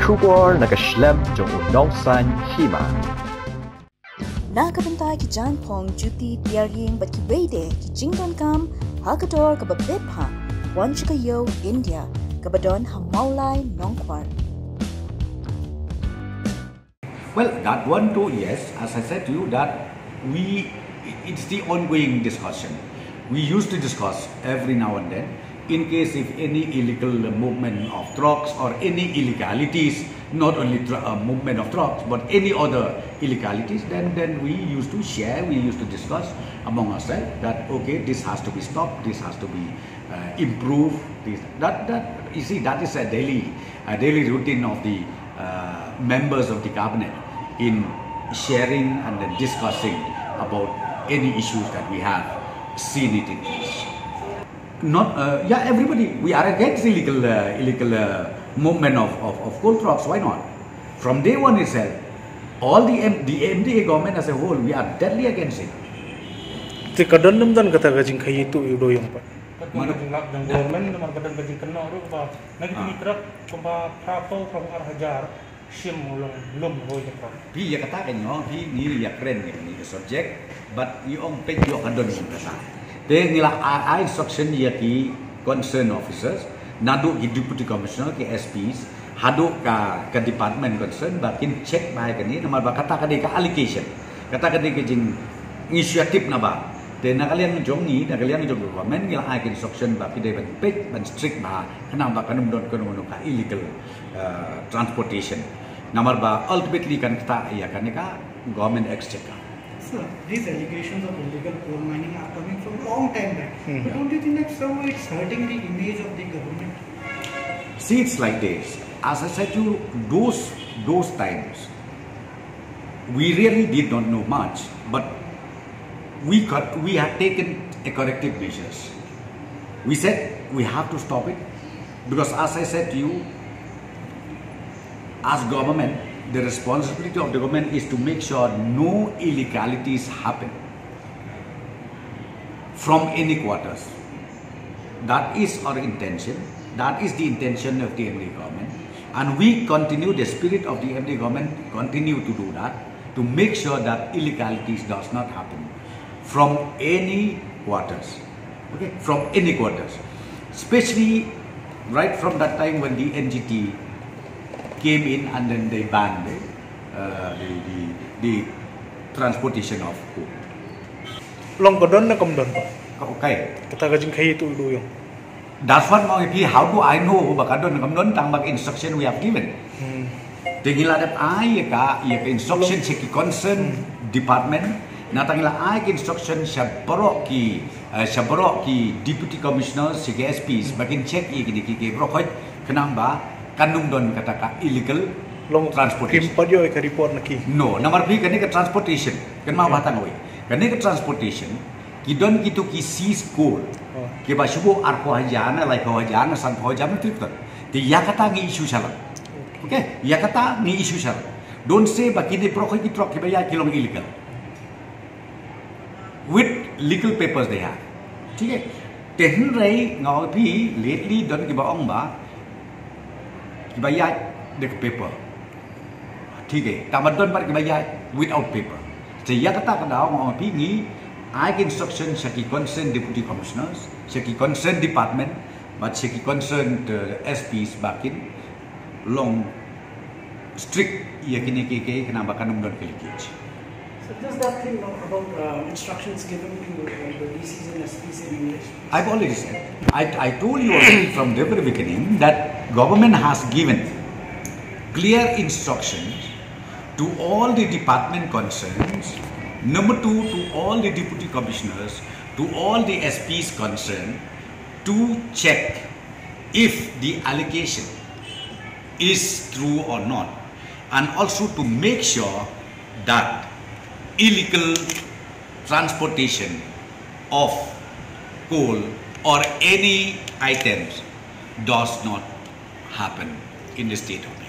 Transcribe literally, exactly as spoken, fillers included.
Khubor na ka shlem jong u nongsan hima. Na ka bynta ki jaiñphong juti tiar ïing bad kiwei de ki jingdonkam ha ka dor kaba bit bha, wan sha ka ïew India kaba don ha Mawlai Nongkwar. Well, that one too, yes. As I said to you, that we, it's the ongoing discussion. We used to discuss every now and then. In case if any illegal movement of drugs or any illegalities, not only dr- uh, movement of drugs, but any other illegalities, then, then we used to share, we used to discuss among ourselves that, okay, this has to be stopped, this has to be uh, improved. This, that, that, you see, that is a daily, a daily routine of the uh, members of the cabinet in sharing and then discussing about any issues that we have seen it in. Not, uh, yeah, everybody, we are against illegal, uh, illegal uh, movement of, of, of coal trucks. Why not? From day one itself, all the, M- the M D A government as a whole, we are deadly against it. Te ka don nym don kata ka jingkhaii tu ïa u doi ong pat. Ka don ka jinglap jong government namar ka don ka jingkynnoh ruh ba na ki jingtrep kumba phra phew phra phew ar hajar shim u long lum hoi ka trep. Phi ïa kata ka nyngkong phi ngi ïa kren ïa kane ka subject, but i ong peit ïoh ka don ïa kata. Te ngi la ai ai instruction ïa ki concerned officers, naduh ki deputy commissioner, ki S Ps, haduh ka ka department concerned ba kin check bha ïa kane namar ba kata ka dei ka allegation. Kata ka dei ka jing initiative na ba. Te na ka liang jong ngi, na ka liang jong ka government ngi la ai ka instruction ba ki dei ban peit ban strict bha khnang ba kan ym don kano kano ka illegal uh, transportation. Namar ba ultimately kan ktah ïa kane ka government exchequer. Sir, these allegations of illegal coal mining are coming from a long time back. But don't you think that somehow it's hurting the image of the government? See, it's like this. As I said to you, those those times, we really did not know much, but we got, we had taken a corrective measures. We said we have to stop it because, as I said to you, as government, the responsibility of the government is to make sure no illegalities happen from any quarters. That is our intention. That is the intention of the M D A government. And we continue, the spirit of the M D A government continue to do that, to make sure that illegalities does not happen from any quarters. Okay, from any quarters. Especially right from that time when the N G T came in and then they banned the, uh, the, the, the transportation of coal. Long ka don ne kam don pa. Okay. Kata ka jingkhai tu lu yong. That's what ma pi, how do I know ba ka don ne kam don, tang ba instruction we have given. Hmm. Te ngi la dep ai ka, ïa ka instruction sha ki concern hmm. department. Na tang ngi la ai ka instruction sha baroh ki, uh, sha baroh ki deputy commissioners, sha ki S Ps, ba kin check ïa ki dei ki, ki baroh khoi, khnang ba kan ym don kata ka illegal long transportation. Kim pat ïoh ka report na ki. No, namar pi kane ka transportation. Kan ma okay. Ba tang wei. Kane ka transportation ki don kitu ki seize coal. Oh. Ki ba shubu arphew hajar na, laiphew hajar na, sanphew hajar na trip ton. Te ïa kata ngi issue sha lang. Okay. Ïa kata ngi issue sha lang. Don't say ba kine baroh ki truck ki ba ïa ki long illegal. With legal papers they have. Thik hai. Te hynrei nga ong pi lately don ki ba ong ba ki ba ïa de ka paper. Thik hai. Tang ba don pat ki ba ïa without paper. Te ïa kata ka daw nga ong pi ngi ai ka instruction sha ki concerned deputy commissioners, sha ki concerned department, bad sha ki concerned uh, S Ps ba kin long strict ïa kine ki, ki khnang ba kan ym don ka leakage. So just that thing, no, about uh, instructions given to uh, the D Cs and S Ps in English. I've already said. I, I told you already from the very beginning that government has given clear instructions to all the department concerns. Number two, to all the deputy commissioners, to all the S Ps concerned, to check if the allegation is true or not, and also to make sure that illegal transportation of coal or any items does not happen in the state of